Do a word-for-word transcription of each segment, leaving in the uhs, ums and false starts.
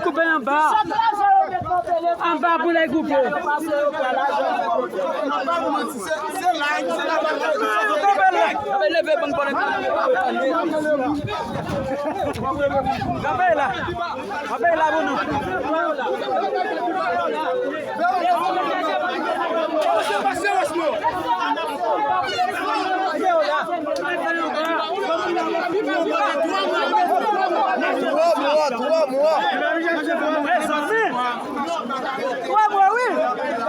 Koupe anba. Anba pou nèg koupe. Kanpe la. Kanpe, leve, bann pòlèt la. Kanpe la. Kanpe la pou nou. Twa mwa, twa mwa. Mezanmi. Twa mwa, wi.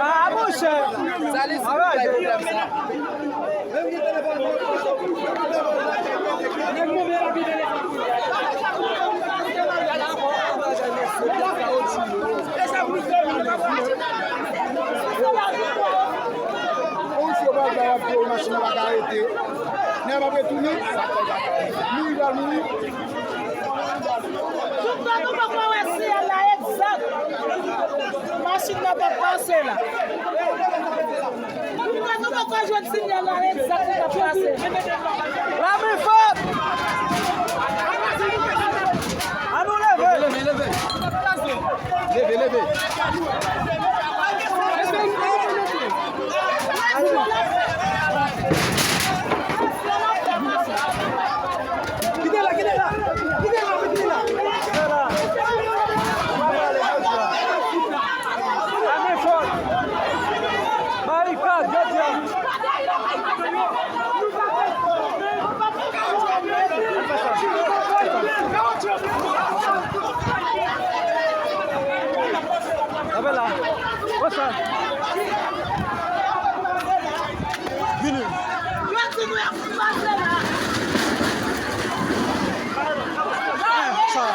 Ah, monchè. Sa li si bay pwoblèm sa. Yon sou bagay ap fè machin nan pa ka rete. Nèg ap retounen. Mouri pral mouri. Tout tan nou poko wè siyal la egzak. Machin nan t ap pase la. Tout tan nou poko jwenn siyal la egzak ki t ap pase. Lame fò! Ann nou leve! Leve, leve, leve. Leve, leve. Kite la, kite la. Kite la, kite la. Lame fò! Barikad, jodi a. Apèl la. What's up? Vini. Sa.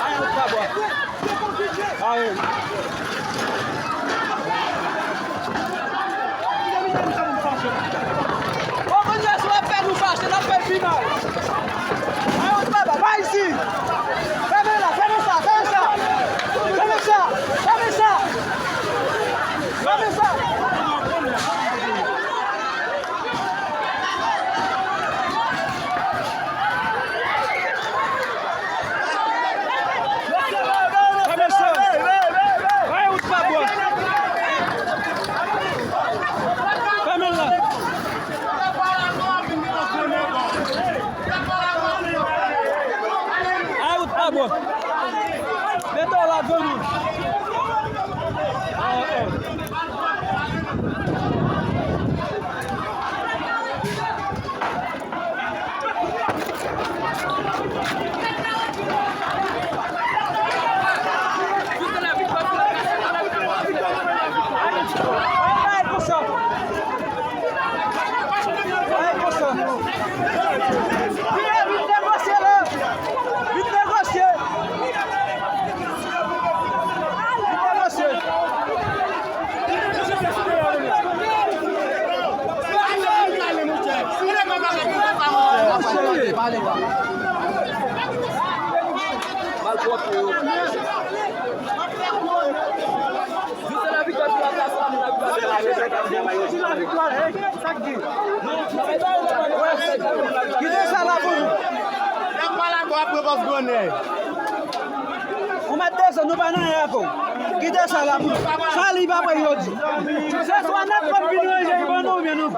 Ayen, pa bò. Aye. Bon, kounye a, si w ap fè nou fache, n ap fè l pi mal. Aye, w pa ba, pa isi. Fèmen la, fèmen sa, fèmen sa. Fèmen sa, fèmen sa. Fèmen sa. Fèmen sa. Ay, wout pa bò. Fèmen la. Ay, wout pa bò. Mete w la, vini. Malpwòpte yo. Jis la viktwa sou la plas la, moun ap viktwa. Kite sa la pou nou. N ap pale ankò apre bòs grenn. Ou mèt desann, nou pa nan anyen avè w. Kite sa la pou nou. Sa li pa pran yo di. Se swa n ap pran vin ranje li ban nou oubyen nou.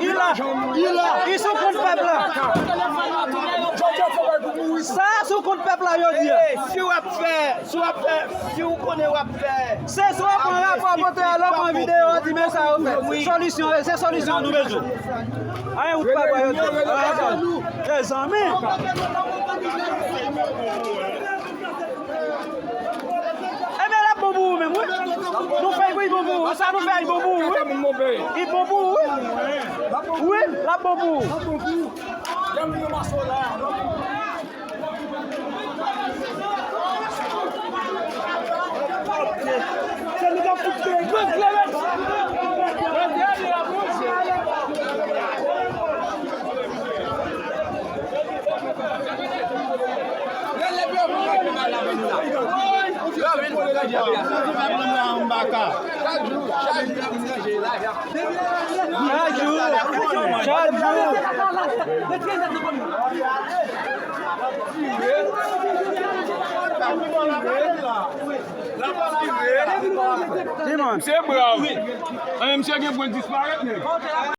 Li la. Li la. Li sou kont pèp la. Sa sou kont pèp la yo di a. Si w ap fè, si w ap fè, si w konnen w ap fè. Se swa pran rapò pote a, lè w pran videyo a, di men sa yo fè. Solisyon, se solisyon nou bezwen. Ayen wout pa bò yo di. Mezanmi. Enben l ap bon pou ou menm, wi. Nou fè l pou l bon pou ou, wi. Sa nou fè l bon pou ou, wi. Li bon pou ou, wi. Wi, l ap bon pou ou. Chak jou, chak jou. Misye brav. Anyen, misye gen pwen disparèt, nèg.